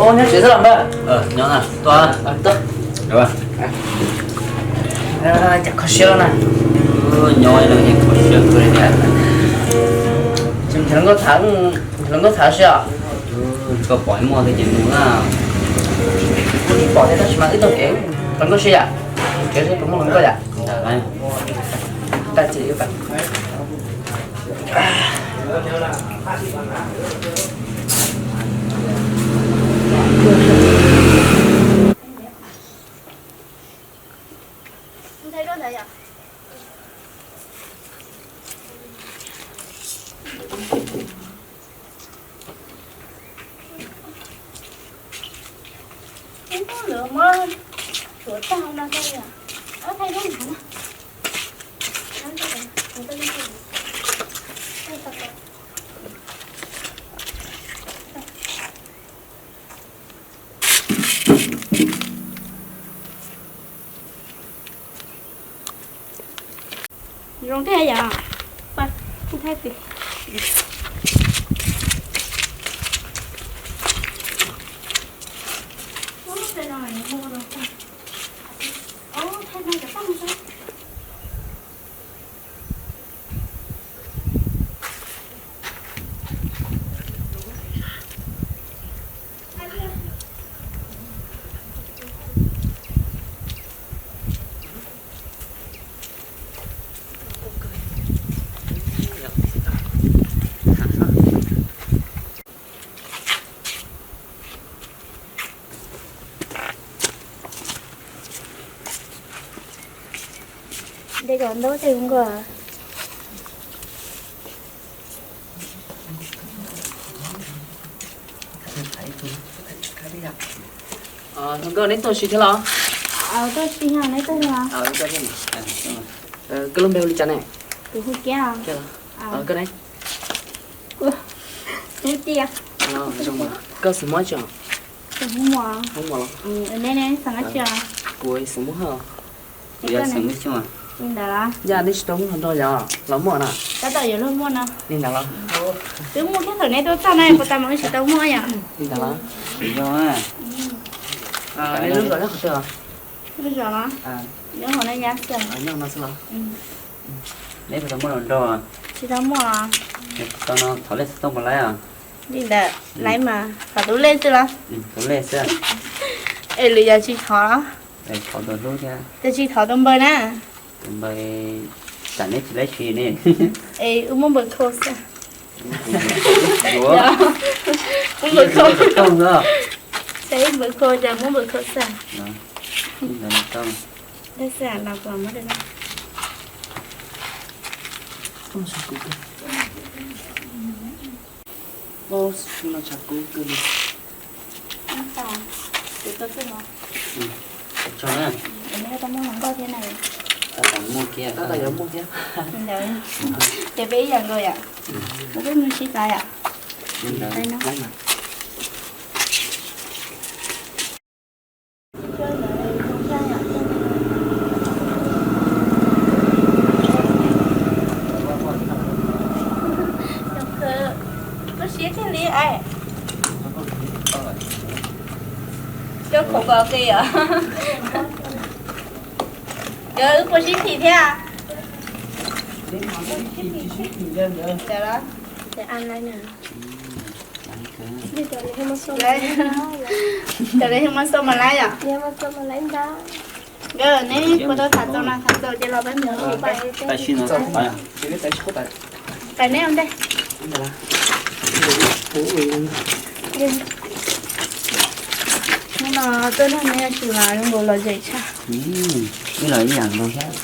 Nyob tsev xwb los npawg? Nyob na, tuaj. Tuaj. Cas kho siab los na? Nyob kho siab kawg li tiag. Tsis hluas nkauj tham, hluas nkauj tham si os. Koj pom muaj tej ces mus na. Kuv tsis pom thiab tab sis mas wb taug kev hluas nkauj si yam. Kev puas muaj hluas nkauj yam. Tab sis wb Zoo thiab yom. Pab kuj thaij tiag. Dej kom ntub tej hluas nkauj. Hluas nkauj neb tuaj si thiab los? Tuaj si, neb tuaj thiab los? Koj lub npe hu li cas ne? Kuv hu Kiab. Kiab los? Koj ne? Kuv hu Tiaj. Koj xeem Muas tsi? Hmoob Muas. Hmoob Muas los? Neb ne, xeem dab tsi? Kuv xeem Hmoob Hawj. Li ntawd los? Yaj, neb tsis tau muaj hluas nraug yog los muaj na? Tab tom yuav luag muaj no. Li ntawd los? Twb muaj kiag thaum neb tuaj txog na, puas tas mas wb tsis tau muaj yom? Li ntawd los? Neb lub zos nyob qhov twg os? Lub zos los? Nyob hauv no nyab xwb. Nyob no xwb los? Neb puas tau muaj hluas nraug? Tsis tau muaj. Tau no thov lej xov tooj mus laib os. Li ntawd, laib mas thov tus lej xwb los? Tus lej xwb. Es lwm yam tsis thov los? Thov tus hlub thiab. Ces tsis thov tus npawg na? Tus npawg, tsam neb tsis laib tsis ne. Es wb muab npawg khau xwb. Muab npawg khau. Ces wb npawg khau ces muab npawg khau xwb. Ntawd xwb los muab. Ub, no tshav kub kawg li. Tab tom, tab tom muaj hluas nkauj thiab na. Tab tom muaj kiag, tab tom yuav muaj thiab. Ces peb ib yam nkaus yom. Peb mus sib txav yom. Koj siab tiag li es. Coj khov kos kiag yom. Nkawd wb puas sib phim thiab? Ntawd los? Cov li yog mas xua mas laib yom? Nkawd neb puas tau tham txaus na, tham txaus ces los peb mus. Pais neb ua ntej. Hnub no tuaj nrog neb ua si mas zoo nkaus los zem tshaj. Wb los ib yam nkaus thiab.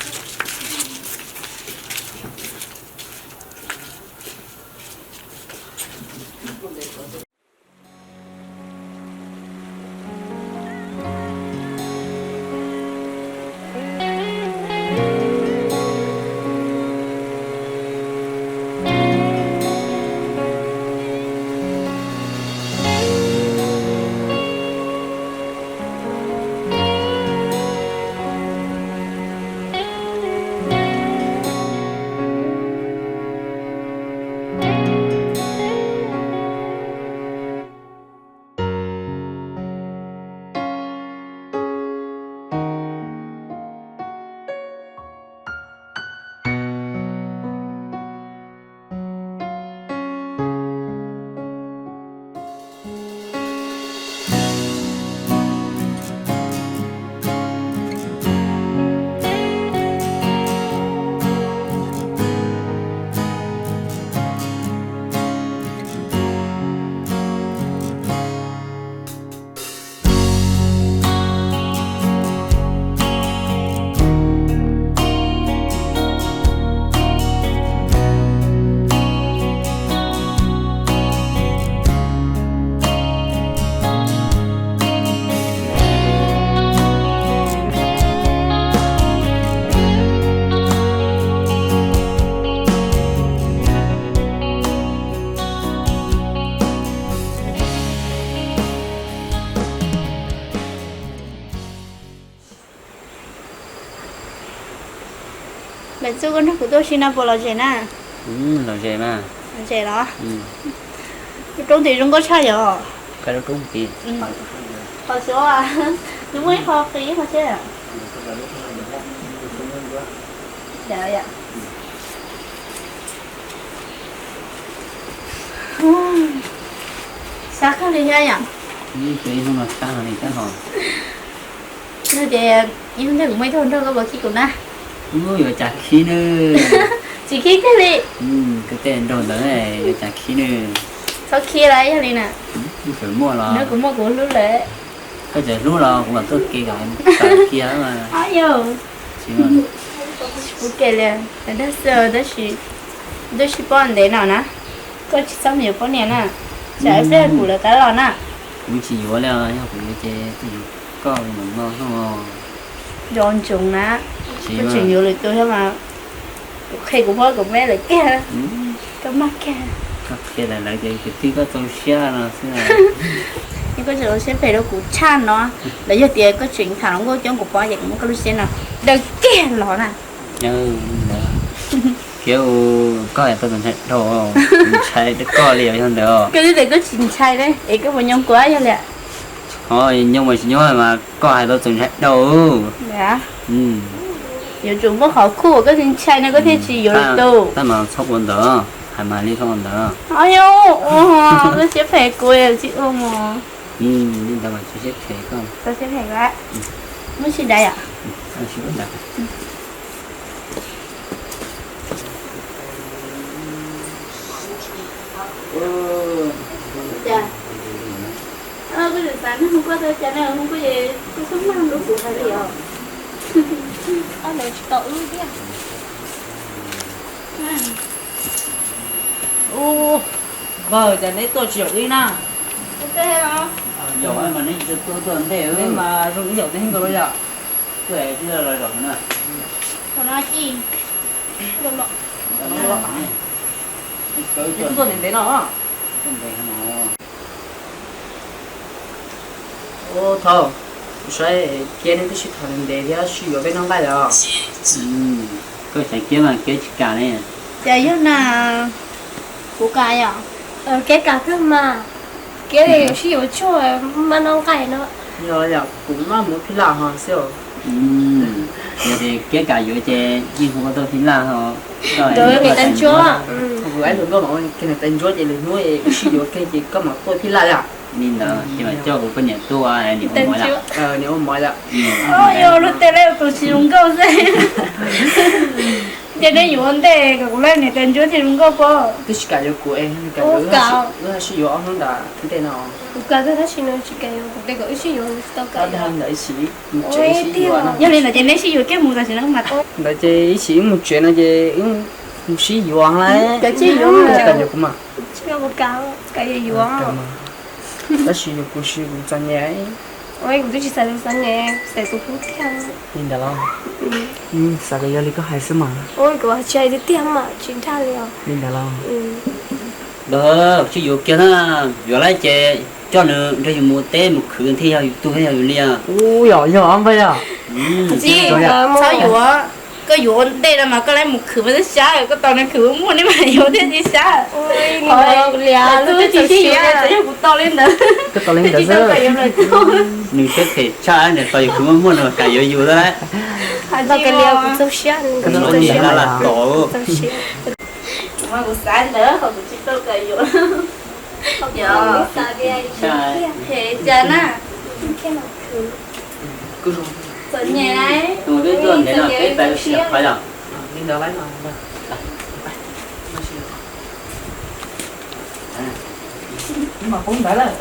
Lawv txib koj nrog kuv tuaj ua si no puas lom zem na? Lom zem mas. Lom zem los? Lub roob tid zoo nkauj tshaj yom. Qhov xyov nws muaj ib qho qis ib qho seb. Sab kawg li thiab yom. Ib hnub no sab heev li thiab hos. Yog tias ib hnub ntej kuv muaj ib tug nrog koj puas khib kuv na? Ub, yuav cas khib nawb. Tsis khib kiag li. Koj tej nraug ntawd yuav cas khib nawb. Txhob khib lawm, yog li na. Koj tseem muaj los? Kuv muaj kuv hlub lawm. Koj tseem hlub los kuv mam tuaj kev kom tawm kiag mas. Yog, kuv kev li dag xwb tab sis twb sib paub ntev no na. Koj tsis txhob mus yuav poj niam na, tsam ib pliag kuv lawv qab los na. Kuv tsis yuav li, yog kuv yuav ces yuav koj li mam no. Nco ntsoov na, koj tseem yuav lwm tus thiab mas kuv qhia kuv pog kuv meb lawm tiag. Koj maj kiag. Koj qhia lawv ces kwv tij koj txaus siab no xwb. Koj tseem ua siab phem rau kuv tshaj no, lawv yog tias koj tseem tham hluas nkauj coob kuv pom ces kuv muab koj lub siab no daws kiag los na. Khiav, koj tau tus ntshai dhau, ntshai koj li yog ntawd. Koj twb tias koj tsis ntshai ne, es koj puas nyob kuv yog li? Ho nyob mas tsis nyob mas koj hais tau tus ntshai dhau. Yuav tsum muaj qhov khuj uas koj tsis ntshai no koj thiaj tsis yuav lwm tus. Tab mas txhob ua ntawd, hais mas li txhob ua ntawd. Yog, koj siab phem kuv tsis ua mas. Li ntawd mas tsis siab phem koj. Txhob siab phem kuv. Muab sib nrad yom. Koj tseem xav nug koj tau cas na, hu koj ces koj txhob mag rau kuv hais li os. Ob ntawd tsis tau wb thiab. Ub, npawg, cas neb tuaj tsis yog wb na? Yog mas neb tsis tuaj tuaj ntej, neb mas zoo ib yam tib nkaus li yom. Tuaj tsis los zaum na. Neb tuaj ntev ntev no. Ub, thaum kuv saib kiab neb twb sib tham ntev thiab sib yuav peb noj nqaij lawm. Koj xav kiab mas kiab tsis kam ne. Cas yog na, kuv kam yom. Kiab kam kawg mas, kiab li sib yuav tsuag mas noj nqaij no. Yog yom, kuv maj mus phij laj ho xwb. Yog tias kiab kam yuav ces yeej hu koj tuaj phij laj ho. Niam Taiv Ntsuab, kuv ib tug nkauj mas niam Taiv Ntsuab ces lwm hnub wb sib yuav kiag ces koj mam tuaj phij laj yom. Li ntawd ces mam coj kuv poj niam tuaj, niam ua mov yom. Niam ua mov yom. Yog lub tej lawv tus tsis zoo nkauj xwb. Ces neb yuav ua ntej kom kuv lawv niam Taiv Ntsuab thiaj zoo nkauj pob. Twb tsis kam yuav kuv es, wb sib yuav ob hnub ntawd ntej no. Kuv kam kawg tab sis nws tsis kam yuav kuv, ces kom wb sib yuav tsis tau kam. Yog li ntawd ces neb sib yuav kiag mus tam sim no mas. Ntawd ces ib sim wb mus tsev no ces wb mus sib yuav lawm. Koj tsis yuav, koj tsis yuav kuv mas. Kuv kam yuav yuav. Tab sis yog kuv siv kuv txom nyem. Kuv twb tsis xav tus txom nyem, xav tus hlub thiab. Li ntawd los? Xav kom yog li koj hais xwb mas. Kuv tsis hais tiag tiag mas tsis nrag li os. Li ntawd los? Npawg, sib yuav kiag na, yuav lawm ces coj nws nrog yus mus teb mus khwv thiaj yog yus tug thiab yog yus li. Ub, yog yog npawg yog. Txhob yuav, koj yuav ua ntej no mas koj lawv mus khwv mas twb xyab, koj tos nws khwv muaj muaj neb mas yuav thiaj tsis xyab. Kuv twb tsis sib yuav, txawm yog kuv tau li ntawd. Koj tau li ntawd xwb. Nws siab phem tshaj, nws tos yus khwv muaj muaj nws kam yuav yus xwb. Txaus siab, txaus siab. Kuv xav ntawd ho kuv tsis tau kam yuav. Phem cas na. Txom nyem. Ua cas lawm?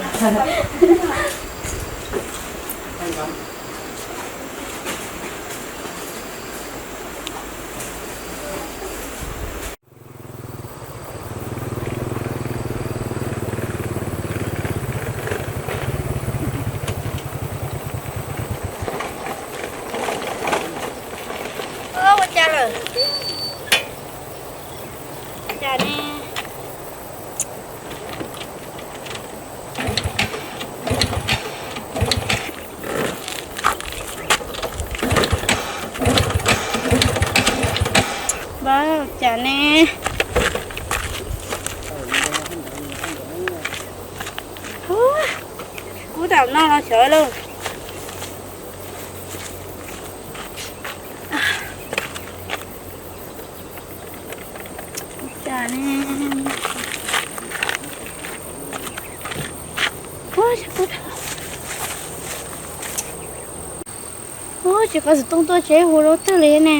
Cas ne? Cas ne? Kub tam no los sawv lauj. Cas ne? Ua, tsis qhov xov tooj tuaj tsev hu rau twg li ne.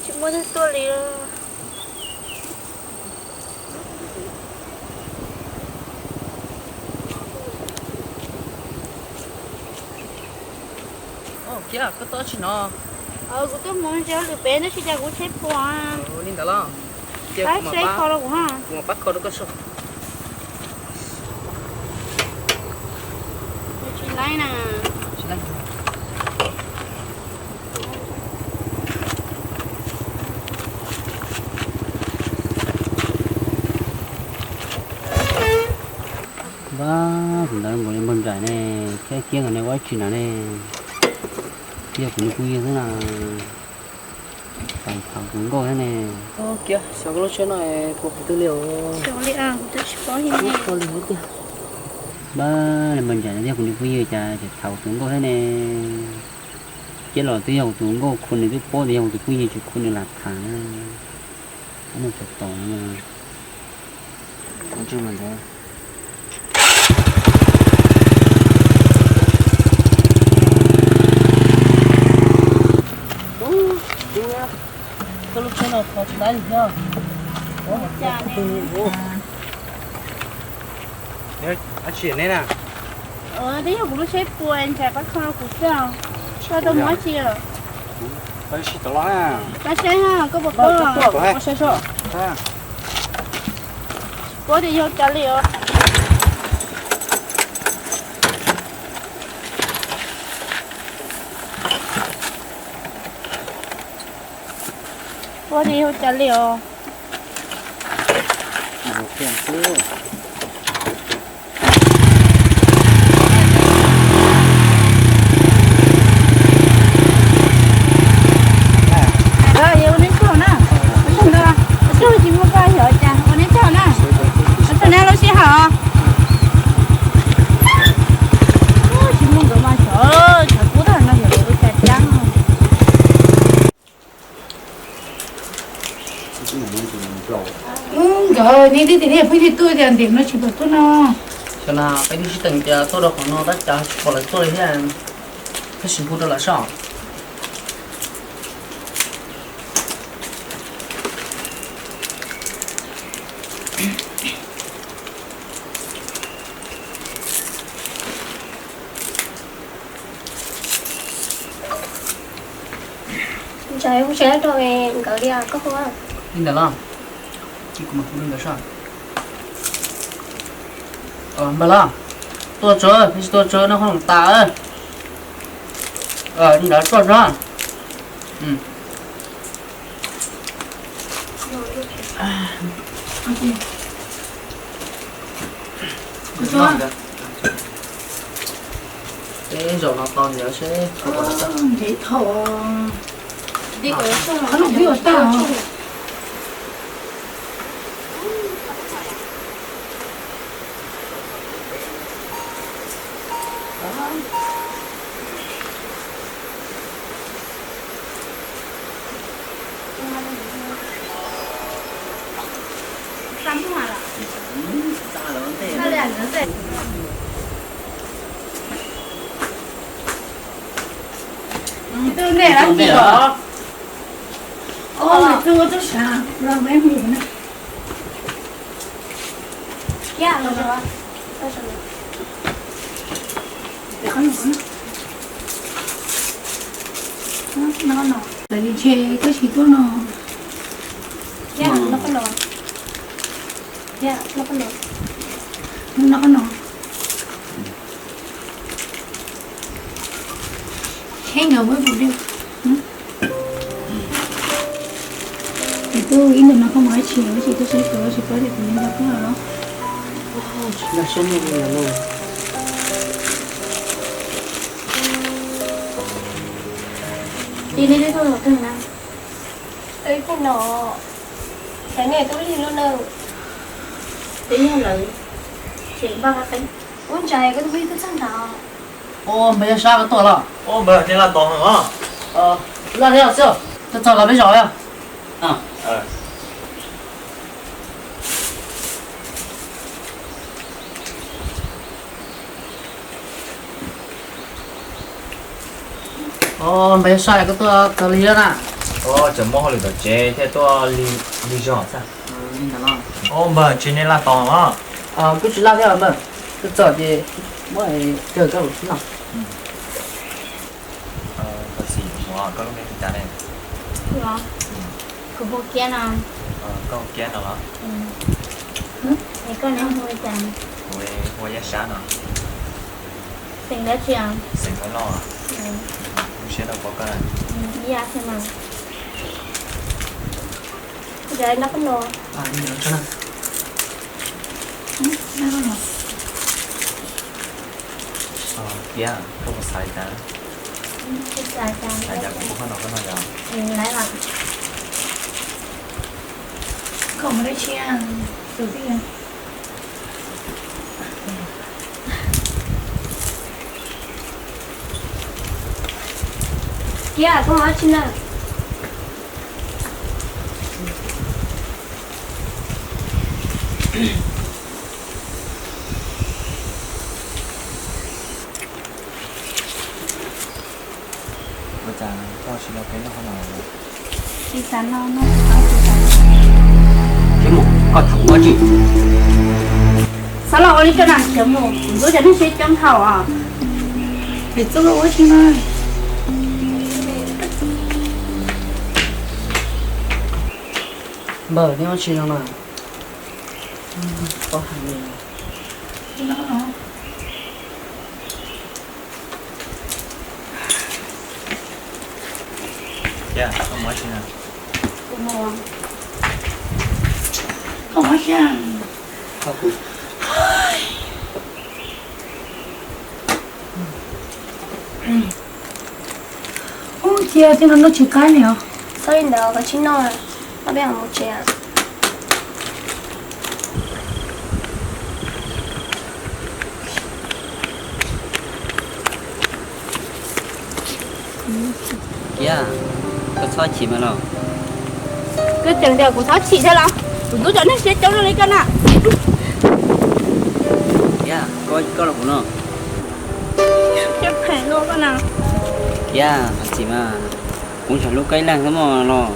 Tsis muaj neeg tuaj li. Kiag koj tuaj tsis no. Kuv tuaj mus ntsia lwm peb tab sis cas kuv tsheb puas. Li ntawd los. Pab seb kho rau kuv ha. Kuv mam pab kho rau koj soj. Tsis laib na. Npab, kuv ntawd nkaus li npawg Nraim ne, thiab Kiab nkawd ne ua ib tsi na ne. Yog kuv niag phooj ywg xwb na. Thaum tus nkauj thiab ne. Kiab, xyov koj lub tsheb no puas qhov twg li os. Npab, npawg Nraim no thiab kuv niag phooj ywg cas tseem thaum tus nkauj thiab ne. Ciaj los twb yog kuv tus nkauj khu nws twb paub tias yog kuv tus phooj ywg tsis khu nws lam tham na. Ob no tseem tom no. Ntawd. Koj lub tsheb no qhov tsis laib li thiab. Dab tsi ne na? Twb yog kuv lub tsheb puas ntshai pab kho kuv xwb. Koj tau mus dab tsi? Pab sib tau los na. Pab saib ha, koj puas paub? Paub tias yog cas li os. Paub tias yog cas li os. Ua neb tsaug na, ua tsaug ntau, ua tsaug tsis muaj koj xyov cas, ua neb tsaug na, ua tsaug na lub sij hawm. Tsis muaj nkawd mas xyov, xyov kub tag no xyov ua cas cab. Nkawd ne twb tias pheej tuaj tias ntim no tsis pom tuaj no. Xyov na peb twb sib teem tias tuaj rau qhov no tab cas tsis pom lawv tuaj li thiab. Tab sis hu rau lawv soj. Ntshe kuv tsis rau nkawd li koj hu. Li ntawd los, kuv mam hu rau nkawd soj. Npawg los, tuaj tso, peb tsis tuaj tso noj qhob noom tas. Li ntawd tuaj tso. Peb zaum no tau ntawd seb. Ntev thaum qhov lub twb yuav tag. Tus nej lab tis os. Oj, tus ua tub sav los me mus na. Kiag los. Lawv li ntshe koj tsis tuaj no. Kiag los. Kiag los. No no. Kheej nkawd muab kuv dej. Kuv twb ib ntus no koj mus dab tsi, dab tsi tuaj saib kuv, dab tsi paub tias kuv nyob nrog koj los. Nyob saib nej li los. Ces nej twb tuaj thaum twg na? Twb ib pliag no, xyov nej twb lig lub neej. Twb yog lawv tseem npaj qeeb. Ub, ntshai koj twb pib twb txog ntawd. Ub, npawg Yaj Sab koj tuaj los? Ub, npawg, nej laj tos heev os. Laj thiab xwb, twb txog los peb zos os. Ub, npawg Yaj Sab koj tuaj txog lig zog na? Ub, tseem muaj hauj lwm tom tsev thiaj tuaj lig zog xwb. Ub, npawg, ntshe nej laj tos os. Kuj tsis laj thiab npawg, twb txog ces muab kawg koj lus xwb no. Koj txiv, koj lub npe hu cas ne? Kuv hu Kiab no. Koj hu Kiab no los? Es koj ne hu li cas? Kuv hu ua Yaj Sab no. Xeem dab tsi? Xeem Hmoob Lauj. Zoo siab tau pom koj na. Ib yam thiab mas. Nyob qhov no. Kiab, koj puas xav li cas? Xav cas kuv pub koj noj koj noj yom? Koj mus dab tsi? Kiab, koj mus dab tsi na? Ua cas koj tsis los peb noj qhov no? Tsis xav noj, noj tsis tau, tsis xav noj. Tsis mus, koj tsis ua tsi. Xav los ua li koj na, tsis mus, kuv ntxub cov neeg siab coob dhau os. Vim txoj ua tsis na. Npawg, neb ua tsi no na? Pob hais li. Kiab, koj mus dab tsi na? Kuv mus, koj mus dab tsi? Koj mus. Ub, cia tej no noj tsis qab li os. Txhob li ntawd, koj tsis noj, noj peb mus tsev. Kiab, koj txhob chim mas los. Koj tseem tias kuv txhob chim thiab los? Kuv ntxub cov neeg siab coob li koj na. Kiab, koj los kuv no. Kiab, phem luaj koj na. Kiab, txhob chim mas. Kuv ntshai hlub koj ib leeg xwb mog los.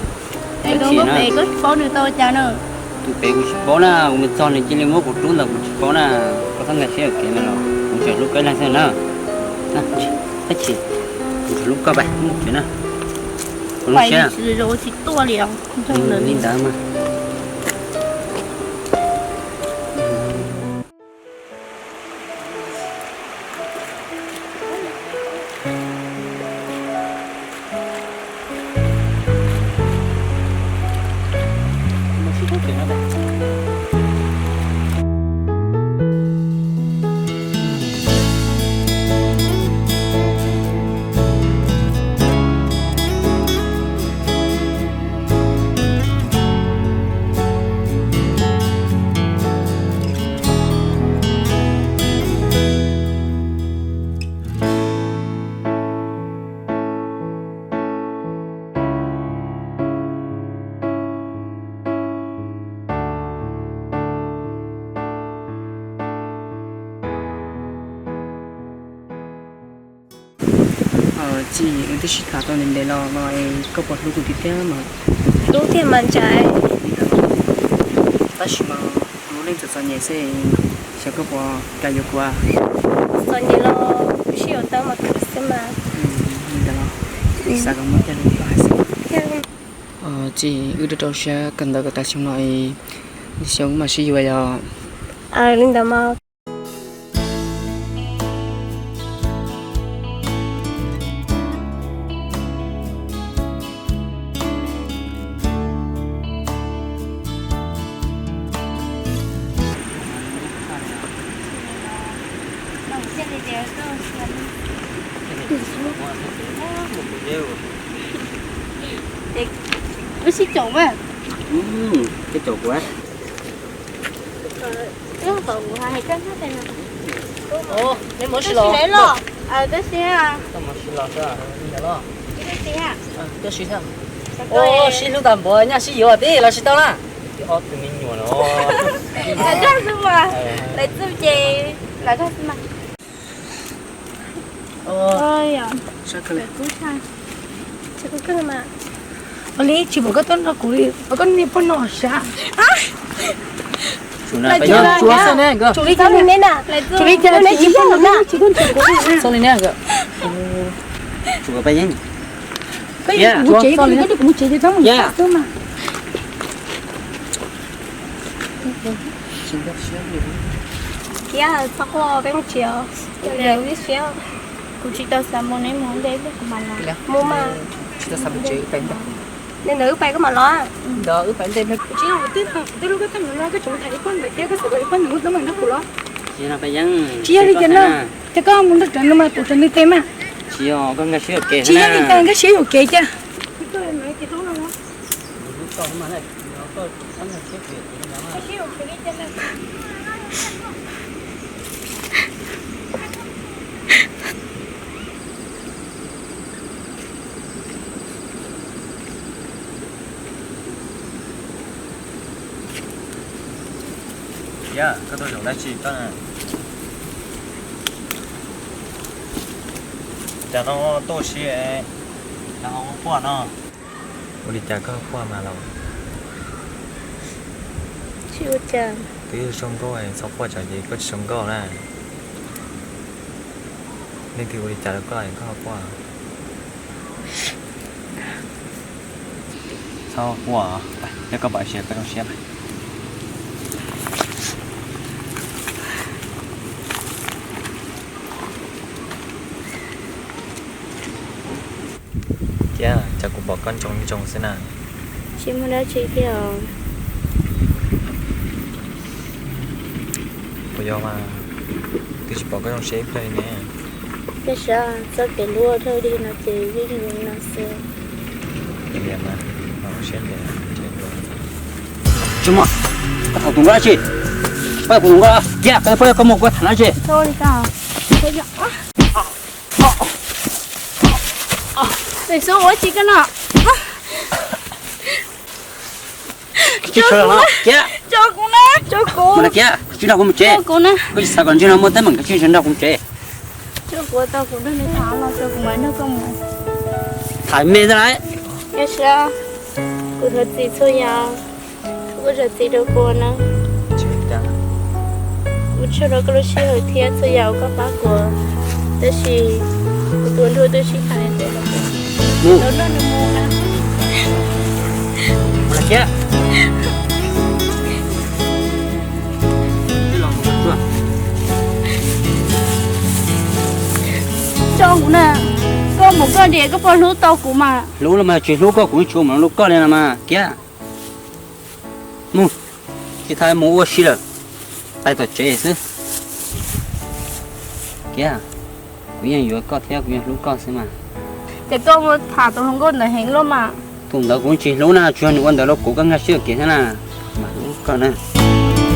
Es koj pem koj tsis paub nws tau cas na? Tus pem kuv tsis paub na, kuv mus txog nws cia li muab kuv rub ntawd kuv tsis paub na. Koj txhob nkag siab ua ke na los, kuv ntshai hlub koj ib leeg xwb na. Txhob chim, kuv ntshai hlub koj pab mus pem na. Kuv lub siab tsis tuaj li os. Li ntawd mas. Txiv, wb twb sib tham tau ntev ntev los no es koj puas hlub kuv tiag tiag mas? Hlub tiag mas ntshai. Tab sis mas kuv lub neej txom txom nyem xwb, xyov koj puas kam yuav kuv? Txom nyem los kuv sib yuav tau mas khwv xwb mas. Li ntawd los xav kom muaj kiag li koj hais xwb. Txiv, wb rau rau siab kawm ntawv kom tas xyoo no es xyoo wb mam sib yuav yom. Li ntawd mas. Wb sib caum mas. Sib caum kuv. Neb mus ua si los? Twb mus ua si los xwb. Twb mus ua si thiab. Sib hlub tag npaum nyaj sib yuav tib los tsis tau na. Ob tug me nyuam no. Lam zaj xwb mas. Lawv txuj ces lam zaj xwb mas. Ua li tsis pom koj tuaj nrog kuv li, koj niag poj no sab. Tsum li cas, tsum li cas, tsum li cas, txhob li ne. Koj mus tsev, koj mus tsev, koj mus tsev mas. Kiab, txhob quaj, peb mus tsev os. Kuv tsis tau xav mus, neb mus ua ntej kuv mam los. Mus mas. Tsis tau xav mus tsev, peb mus ntej. Ntawd wb pais koj mam los. Ntawd wb pais ntej. Tsis yog kuv twb, kuv twb hlub koj tag npaum no, koj tseem mus tham ib pab ntawd thiab, koj xav kom ib pab ntawd muab tau mas nrog kuv los. Tsis yog li cas na. Ces koj mus nrog cov no mas pub cov nws tes mas. Tsis yog, nkag siab yuam kev, tsis yog li cas, nkag siab yuam kev cas. Kiab, koj tuaj zaum dab tsi koj na? Cas no tuaj siab, cas ho quaj no? Ua li cas koj quaj mas los? Tsis ua cas. Twb zoo nkauj, txhob quaj tsam ces koj tsis zoo nkauj na. Leej twg ua li cas rau koj es koj ho quaj? Txhob quaj, coj koj pais ua si koj zoo siab. Kiab, cas kuv pom koj ntsoov ntsoov xwb na. Tsis muaj dab tsi thiab os. Puas yog mas, twb tsis pom koj zoo siab ib pliag li ne. Tej sab txoj kev hlub dhau dig no ces yeej zoo li no xwb. Tsis muaj, koj tham tus nkauj dab tsi? Koj tham tus nkauj, Kiab, koj pab koj mus koj tham dab tsi? Tsis xub ua tsi koj no. Tso kuv na, tso kuv. Kiab, tsis nrog kuv mus tsev. Koj tsis xav kom ntsis no muaj teeb meem koj tsis nrog kuv mus tsev. Tso kuv, tau kuv nrog nws tham los tso kuv mam nrog koj mus. Tham me xwb lauj. Yog siab, kuv thov txim txhua yam, kuv zam txim rau kuv na. Kuv tsuas rau koj lub sij hawm thiab txhua yam uas koj pab kuv, tab sis kuv tus ntsuj twb sib tham ntev lawm. Mus. Tau nrog nws mus na. Tso kuv na, koj mus koj diam, koj puas hlub tau kuv mas? Hlub los mas tsis hlub koj kuv tsis ua mus hlub koj li no mas Kiab. Mus, tsis tas mus ua si lawm, pais tom tsev xwb. Kiab, kuv yeej yuav koj thiab kuv yeej hlub koj xwb mas. Ces koj mus tham tus hluas nkauj ntawd heev luaj mas. Tus ntawd kuv tsis hlub na, tsuas yog nws ua ntawd rau kuv, koj nkag siab ua kev thiab na, kuv mam hlub koj na.